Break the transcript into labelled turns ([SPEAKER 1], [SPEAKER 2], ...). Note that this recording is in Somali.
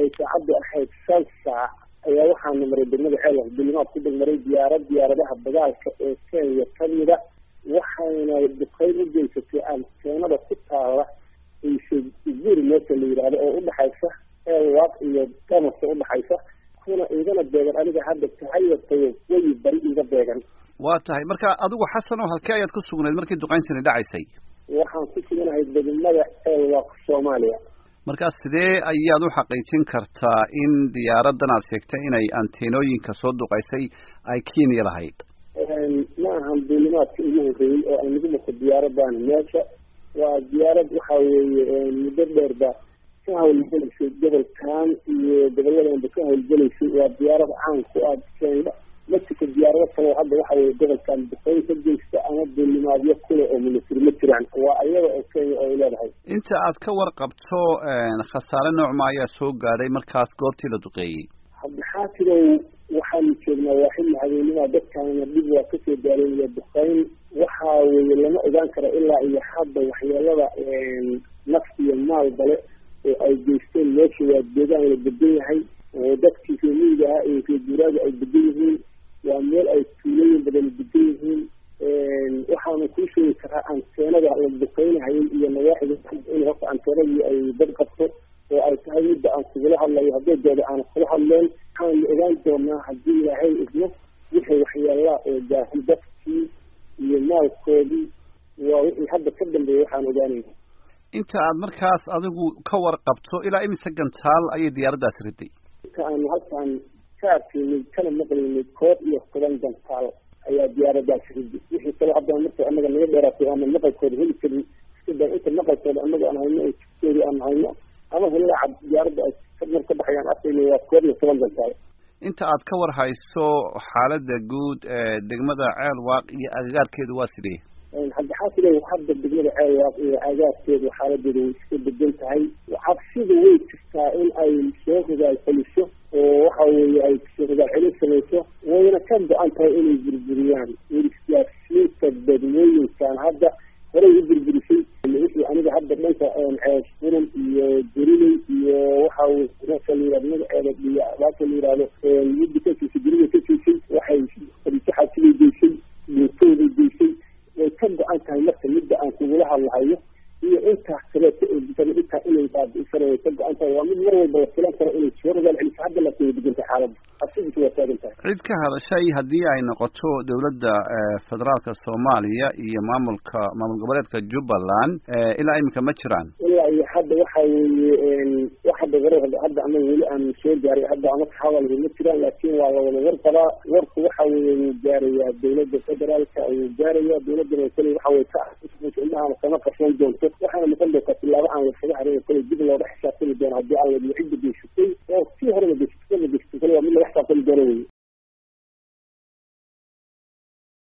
[SPEAKER 1] ay saacaddu ahayd 5 saac ayaa waxaana maray degmada Ceelwaaq dulimaad ku dulmaray diyaaradaha dagaalka ee Kenya kamida, waxayna duqeyn u geysatay anteenada ku taala Guri meesha la yidhaahdo oo udhaxaysa Ceelwaaq iyo Damaso udhaxaysa, kuna igana beegan aniga hadda tahayatayo weyi bari iga beegan.
[SPEAKER 2] Waa tahay. Marka adigu, Xasan, oo halkee ayaad ku sugnayd markii duqeyntani dhacaysay?
[SPEAKER 1] Waxaan ku suganahay degmada Ceelwaaq, Soomaaliya.
[SPEAKER 2] Markaa sidee ayaad u xaqiijin kartaa in diyaaraddan aad sheegtay inay anteenooyinka soo duqaysay ay Kenya lahayd?
[SPEAKER 1] Ma ahan duulimaadka ugu horreeyey oo ay nagu marto diyaaradan meesha. Waa diyaarad waxa weeye muddo dheerba ka hawlgelaysay gobolkan iyo goboladanba ka hawlgelaysay. Waa diyaarad caan ku ah Kenya. Ma jirto diyaarado kale hadda waxa weye gobolkan duqeyn ka geysta ama duulimaadyo kule oo military, ma jiraan. Waa ayaga oo Kenya oo ay leedahay.
[SPEAKER 2] Inta aad ka warqabto, khasaare noocma ayaa soo gaadhay markaas goobtii la duqeeyey?
[SPEAKER 1] Cabdixaafidow, waxaanu joognaa waa xilli habeennimaa, dadkaana dhib waa kasoo gaareenaya duqeyn. Waxa weeye lama ogaan karo ilaa iyo hadda waxyeelada naf iyo maalbale oo ay geysteen. Meesha waa deegaan la degan yahay oo dadkii reer miyiga ahaa iyo reer guuraaga ay degan yihiin. Waa meel ay tuulooyin badan degan yihiin. Waxaanu kuu sheegi karaa anteenada la duqeynahayay iyo nawaaxiga in horta anteenadii ay dad qabto oo ay tahay midda aan kugula hadlayo. Hadday dooda aan kula hadleen, waxaanu ogaan doonaa haddii Ilaahay idmo wixii waxyeelaa oo gaaray dadkii iyo maalkoodii. Waa wixii hadda ka dambeeyay waxaan ogaanayna.
[SPEAKER 2] Inta aad markaas adigu ka warqabto, ilaa imise gantaal ayay diyaaraddaasi riday?
[SPEAKER 1] Inta aanu halkaan ka arkaynay kana maqlaynay, 11 gantaal ayaa diyaaraddaasi riday. Wixii kale haddana marka anaga naga dheeraatay aana maqalkooda heli karin iska inta maqalkooda anaga aan hayno oo jidkoodii aan hayno ama hillaaca diyaaradda ay mar ka baxayaan arkayna, waa 11 gantaal.
[SPEAKER 2] Inta aad ka war hayso, xaaladda guud ee degmada Ceelwaaq iyo agagaarkeedu waa sidee?
[SPEAKER 1] Cabdixaafidow, hadda degmada Ceelwaaq iyo agagaarkeedu xaaladeedu way iska degan tahay. Cabsidu way jirtaa in ay soo rogaal celiso oo waxa weeye ay soo rogaal celin samayso, wayna ka go-an tahay inay burburiyaan isgaarsiinta degmooyinkan. Hadda horey u burburisay. Wixii aniga hadda dhanka Cees Qurun iyo Guriley iyo waxa weye meesha la yihahdo magaceeda iyo baasha la yihahdo muddi ka siisay, Guriley ka siisay, waxay Khadiijo geysay, dhintooday geysay. Way ka go-an tahay. Marka midda aan kugula hadlahayo iyo intaas kaleeto ee intaa inay baabi'isana way ka go-an tahay. Waa mid mar walba la filan karo inay soo rogaal celiso. Hadda laakiin way degan tahay xaaladda, cabsidiisu waa taagan tahay.
[SPEAKER 2] Cid ka hadashay, haddii ay noqoto dowladda federaalka Soomaaliya iyo maamulka maamul goboleedka Jubbaland, ilaa iminka ma jiraan?
[SPEAKER 1] Ilaa iyo hadda waxa weeye wax hadda warar hadda ama weli aan soo gaaray hadda ama ka hadalay ma jiraan, laakiin waa la wada warqabaa. Warku waxa weeye wuu gaarayaa dowladda federaalka, wuu gaarayaa dowladdana. Kale waxa weye ka indhahana kama qarsoon doonto, waxaana noqon doontaa tilaabo aan laskaga harin. Kale dib looga xisaabtami doono haddii Alla cidda geysatay oo kii horena geysatay kana geysatay. Kale waa mid laga xisaabtami doono weye.